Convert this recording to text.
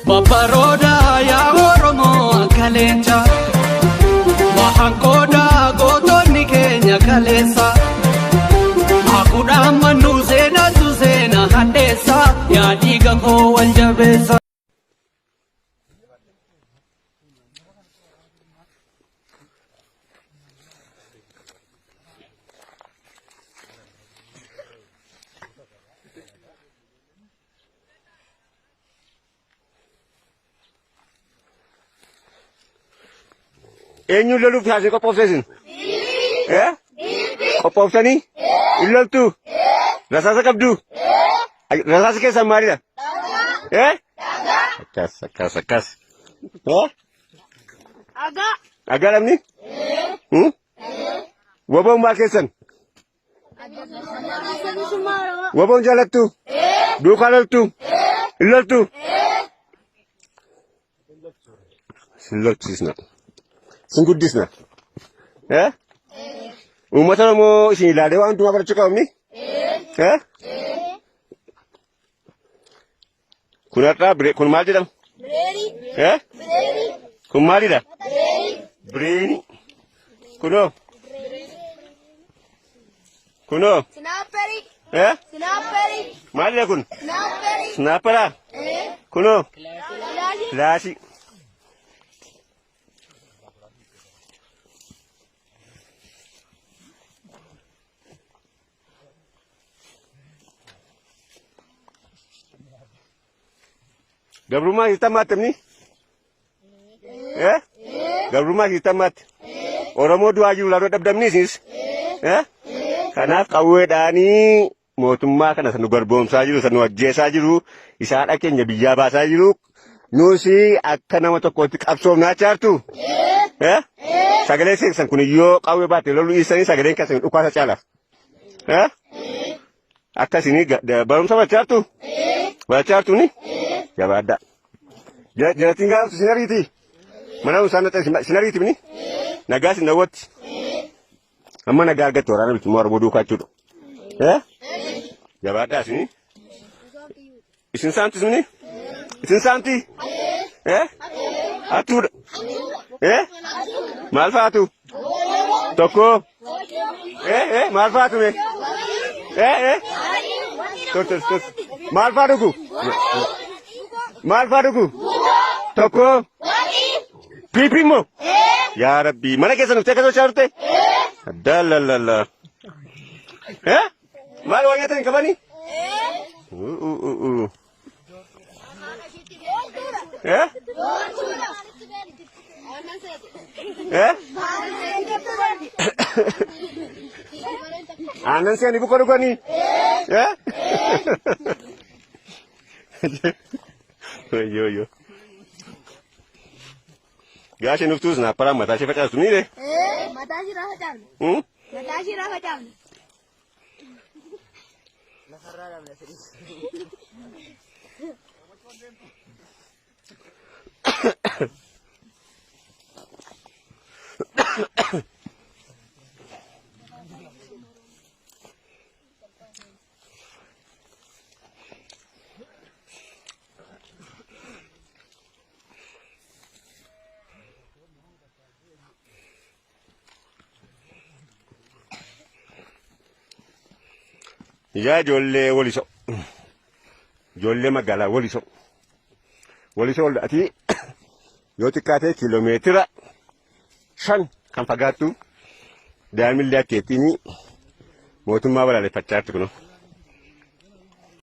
Babbaroodaa yaa Oromoo akka leencaa. Wahan qoodaa gootonni keenya kaleessa. Hakuudhaan mannuu seenaatu seena hadheessa. Yaa dhiiga koo wal jabeessa. Eenyuun loluuf taasise qophoofte isin? Eh? Qophooftanii? Hin loltuu? Rasaasa qabduu? Rasaasa keessan maalidha? Eh? Akkas akkas akkas. Eh? Dhagaa. Dhagaa dhabni? Hmm? Waboon maal keessan? Waboon jaalattu? Duukaa loltu? Hin loltu? Sin lolchisna. Sin guddisna. Eh? Uummata Oromoo isin ilaalee waan hundumaa barachuu qabamni? Eh? Kun har'aa biree kun maal jedhama? Bireerii. Eh? Bireerii. Kun maalidha? Bireerii. Bireenii. Kunoo. Kunoo. Sinaapperii. Eh? Sinaapperii. Maalidha kun? Sinaapperii. Snaapparaa? Kunoo. Kilaasii. Kilaasii. Gabrummaa hiiktan maatti amni? Eh? Gabrummaa hiiktan maatti? Oromoo du'aa jiru laaluu dhabdamni isinis? Eh? Kanaaf qawweedhaanii mootummaa kana san nu garboomsaa jiru, san nu ajjeesaa jiru, isa haadha keenya biyyaa baasaa jiru, nus akka nama tokkootti qabsoofnaa chaartu? Eh? Sagalee keessan kun yoo qawwee baatte loluu dhiistanii sagaleen keessan dhukaasa caala. Eh? Akka isinii barumsa barachaa jirtu? Barachaa jirtu ni? Jabaadhaa. Jarattiin gaafatu isin ariiti? Mana barumsaa naqxe isin ariiti ni? Nagaa isin dhawwatti. Amma nagaa argattu waraana bilisummaa Oromoo duukaa jechuudha. Eh? Jabaadhaa isinii. Isin saamti isinii? Isin saamti? Eh? Hattuudha. Eh? Maal faatu? Tokko. Eh eh maal faatu mee? Eh eh? Tor tor tor. Maal faa dhugu? Maal faa dhugu? Tokko. Piipii immoo? Yaa Rabbii mana keessa nuti akka tolchaa turte? Addaa Eh? Maal waan nyaatan hin qabanii? Eh? Eh? Aannan seeni bukkoo dhuganii? Eh? Wayyoo wayyoo. Gaasheen dhuftuu snaapparaan mataa ishee facaastu ni ree? Mataa ishee irraa facaafne. Hmm? Mataa ishee irraa facaafne. Yaa ijoollee walisoo. Ijoollee magaalaa walisoo. Walisoo ol ati yoo xiqqaate kiiloomeetira 5 kan fagaattu daa'imillee akkeettiin mootummaa balaaleffachaa jirti kunoo.